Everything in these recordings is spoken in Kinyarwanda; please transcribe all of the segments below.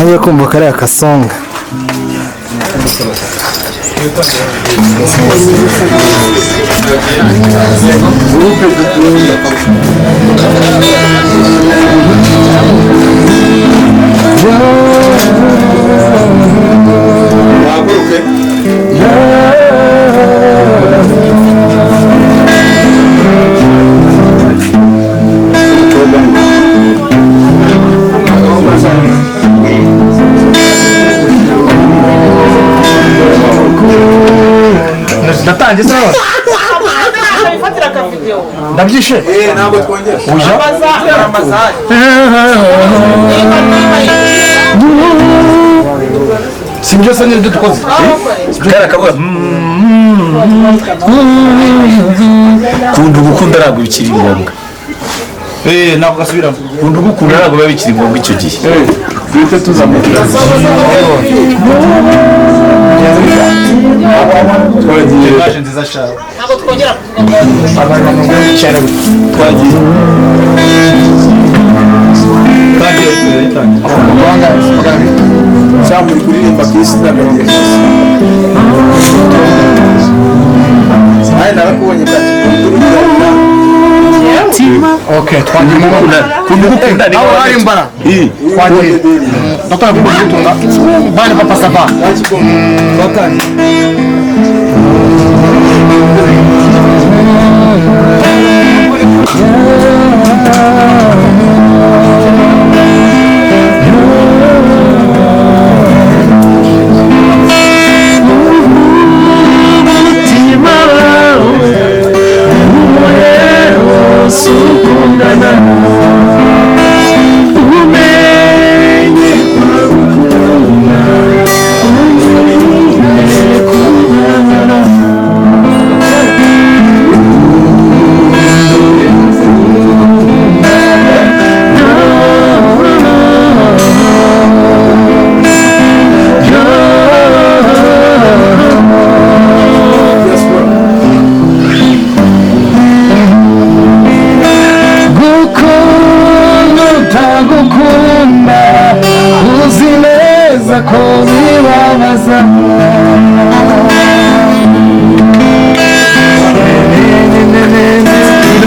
Ngiye kumva kariya kasonga. Natangiye se none? Ndabyishe? Ntabwo twongera. Uja? Si byo se n'ibyo dukoze? Kara kavuga kunda ugukunda ntabwo bikiri ngombwa. Ntabwo gasubiramo. Kunda ugukunda ntabwo biba bikiri ngombwa icyo gihe. Duhite tuzamukira. Twagiye. Image nziza cyane. Ntabwo twongera kuvuga ngo Cyane. Twagiye. Cyangwa uri kuririmba ku isi ndagagiye. Nawe narakubonye bwaki. Okay, twagiye mu Kunda ugukunda ni aho hari imbara. Twagiye. Dr. Kumba gutunga. Bane papa sava. Twatangiye. Gukunda utagukunda uzi neza ko bibabaza.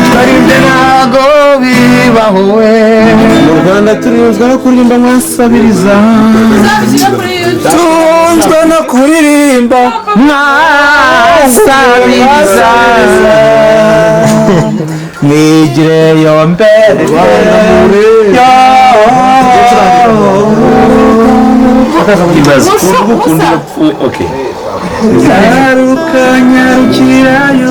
Twaribye ntago bibaho we. Mu Rwanda turinzwe no kuririmba mwasabiriza. uzabishyira kuri YouTube. Tunzwe no kuririmba mwasabiriza. Mwigireyo mbere Ibaze kunda ugukunda okay. Nyaruka nyarukirayo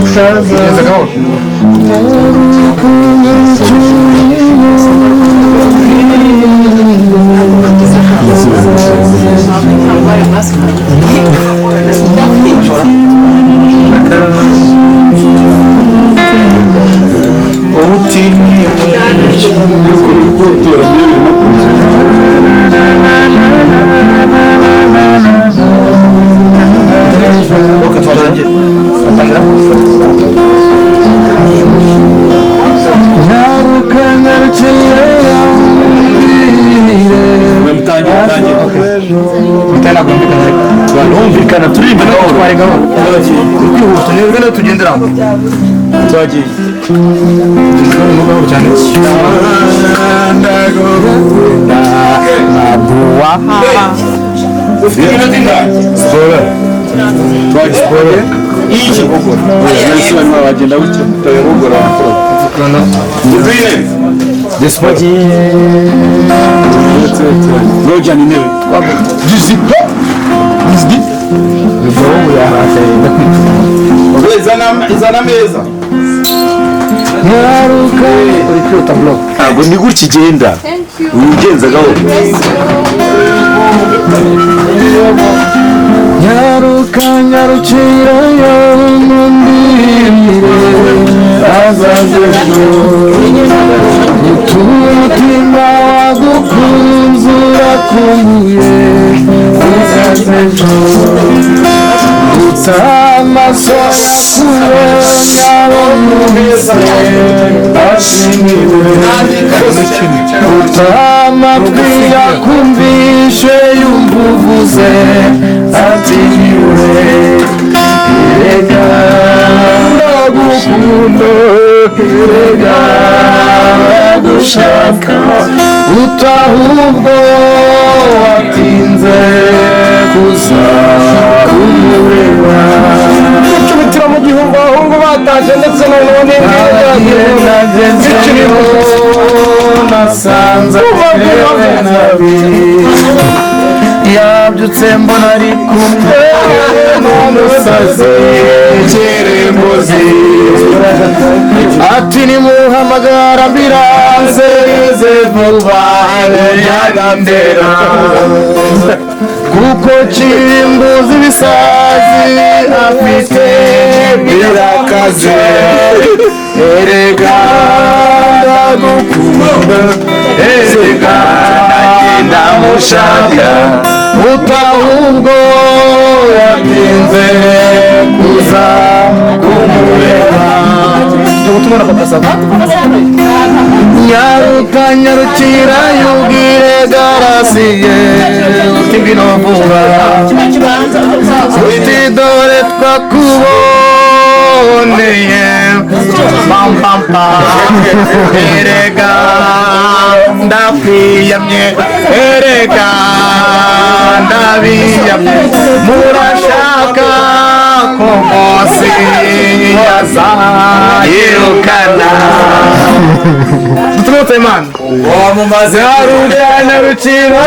Nyaruka nyarukirayo. Barumvikana turirimba gahoro. Twari gahoro. Kwihuta nibwo rero tugenderamo. Twagiye. Gahoro cyane. Ndagukunda abuwa. Ufite iminota ingahe? Siporo. Twagiye. Siporo. Iki. Nahise barimo bagenda gutya. Tuyobora. Duhine. Siporo. Rojana intebe. Dizito. Dizdi. Izana ameza. Nyaruka uri kwihuta bro. Ntabwo ni gutya igenda. Thank you. Ugenza gahoro. Bless you. Nyaruka nyarukirayo mumbire azaze ejo umutima wagukunze urakumbuye azaze ejo ndutse amaso yakubonye abonye ashimiwe. Utamatwi yakumvishe yumva uvuze ati niwe. Erega ndagukunda, erega ndagushaka, utahubwo watinze kuza kumureba. Gukubitira mu gihumbi abahungu batashye ndetse na none. Nagezeyo nasanze atewe nabi, yabyutse mbona ari kumwe n'umusazi kirimbuzi, ati nimuhamagara ambiranse ize vuba yagandera, kuko kirimbuzi ibisazi afite birakaze. Erega ndagukunda, erega ndamushaka, utahubwo yatinze kuza kumureba. Nyaruka nyarukira yubwire Garasiye uti ngwino vuba, uti dore twakuboneye pam pam pam. Erega ndakwiyamye, erega ndabiyamye, murashaka ko munsi yazayirukana. Dutumutse Imana. Nyaruka nyarukira.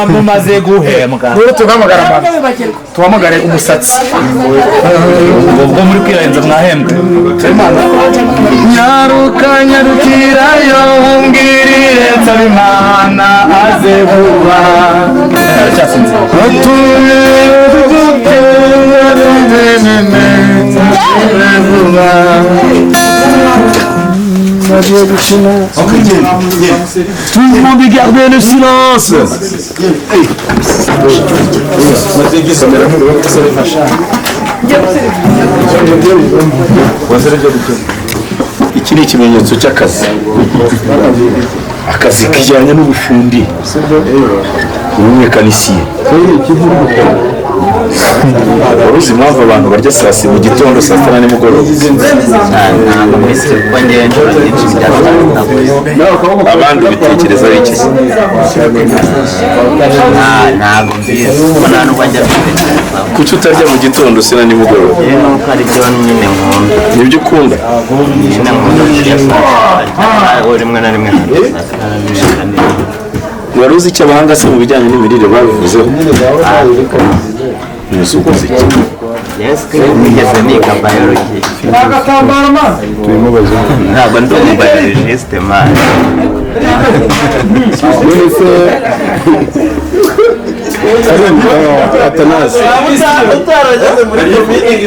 Mumaze guhembwa. Rero tuhamagara abantu, tuhamagare umusatsi. Ubwo muri kwirenza mwahembwe. Nyaruka nyarukira yongirire Nsabimana aze vuba. Aracyasinze. Vuba. Tout le monde gardez le silence. Iki ni ikimenyetso cy'akazi, akazi kijyanye n'ubufundi, umumekanisiye. Wari uzi impamvu abantu barya saa sita mu gitondo, saa sita na nimugoroba? Ntabwo mbese, kuko ngewe inshuro nyinshi bya saa sita. Abandi ubitekereza ari iki? Ntabwo mbizi, kuko nta nubwo njya mbitekerezaho. Kuki utarya mu gitondo se na nimugoroba? Njyewe nuko ari byo nyine nkunda. Nibyo ukunda? Nyine nkunda kurya saa sita, ariko rimwe na rimwe nkarya saa sita na rimwe. Wari uzi icyo abahanga se mu bijyanye n'imirire babivuzeho? Ntuzi ukoze iki? Yes, nigeze niga biology. Ntabwo ndi umubiologiste, man. None se Atanasi,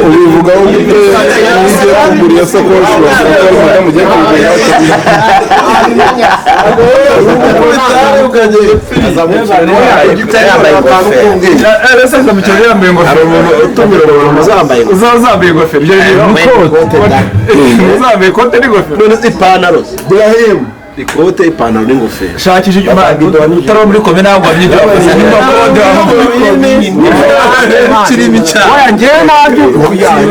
ubivugaho gute? Ugiye kugura iyo sakoshi wasanga ari madamu ugiye kuyigura. Yambaye ingofero. Yambaye ingofero. Uzaba zambaye ingofero, ibyo bintu uzambaye ikote n'ingofero. None se ipantaro, Burahemu, ikote, ipantaro n'ingofero. Shakisha utari muri kome, ntabwo wamenya ibyo wakoze. Nimba kode Kirimi cyane. Oya, njyewe nabyo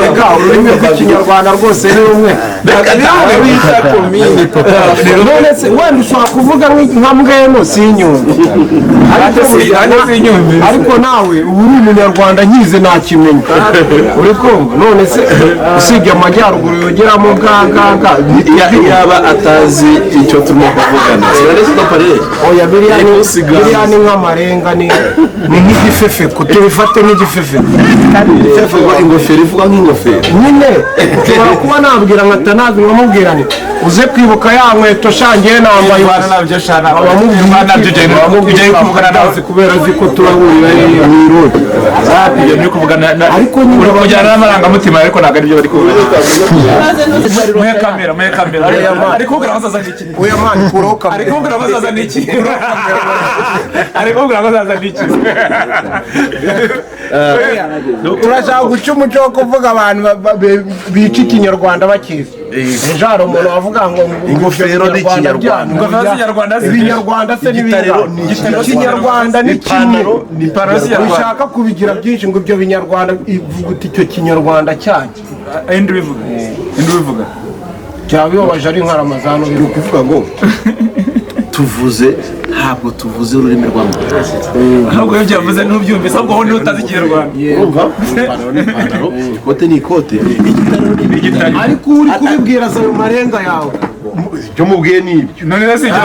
reka, ururimi rw'Ikinyarwanda rwose ni rumwe. None se wenda ushobora kuvuga nka mbweno sinyumve, ariko nawe uba uri Umunyarwanda nkize ntakimenya, uri kumva? None se usibye amajyaruguru yogeramo ga ga ga. Yaba atazi icyo turimo kuvugana. Oya, biriya ni biriya ni nk'amarenga, ni nk'igifefeko, tubifate nk'igifefeko. Ingofero ivuga nk'ingofero. Nyine nshobora kuba nabwira nka Tanazi, nkamubwira nti uze kwibuka ya nkweto shangiye nambaye. Nabyo. Kubera azi ko turahurira mu irori. Ariko nyine uri kujyana n'amarangamutima, ariko ntabwo aribyo bari kuvuga. Muhe kamera, muhe kamera. Ari kubwira ngo azaza n'iki? Oya man, kuraho kamera. Ari kubwira ngo azaza n'iki? Ari kubwira ngo azaza n'iki? Turashaka guca umuco wo kuvuga abantu bica Ikinyarwanda bakizi. Ejo hari umuntu wavuga ngo Ingofero ni Ikinyarwanda. Ingofero z'ikinyarwanda se. Ibinyarwanda se Igitariro n'ibinga ni Ikinyarwanda ni kimwe. Ipantaro ni Ipantaro z'ikinyarwanda. Ushaka kubigira byinshi ngo ibyo binyarwanda, ivuga uti icyo kinyarwanda cyanjye. Indi ubivuga, indi ubivuga. Byaba bibabaje ari nka Ramazani Ni ubivuga. ukuvuga ngo tuvuze, ntabwo tuvuze ururimi rw'amahanga. Ahubwo iyo byavuze ntubyumvise, ahubwo wowe ntutazi ikinyarwanda. Urumva, ipantaro ni ipantaro, ikote ni ikote, igitariro ni Igitariro. Ariko uri kubibwira ayo marenga yawe. Ibyo mubwiye ni ibyo. None se ibyo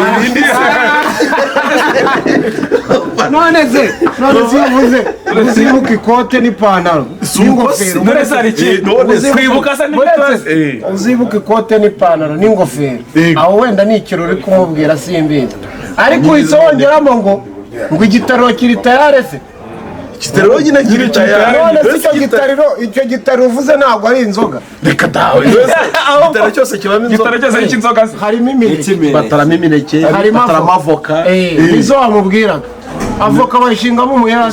None se iyo uvuze uzibuka ikote n'ipantaro n'ingofero. None se hari ikindi? None se- Kwibuka se Uretse uzibuka ikote n'ipantaro n'ingofero, aho wenda ni ikirori uri kumubwira, simbizi, ariko uhise wongeramo ngo igitariro kiri tayare se? Igitariro nyine kiri tayari. None se icyo gitariro uvuze ntabwo ari inzoga? Reka dawe, igitaro cyose kibamo inzoga? Igitaro cyose cy'inzoga se? Harimo imineke. Bataramo imineke. Harimo Bataramo avoka. Nizo wamubwiraga, avoka bayishingamo umuyaga.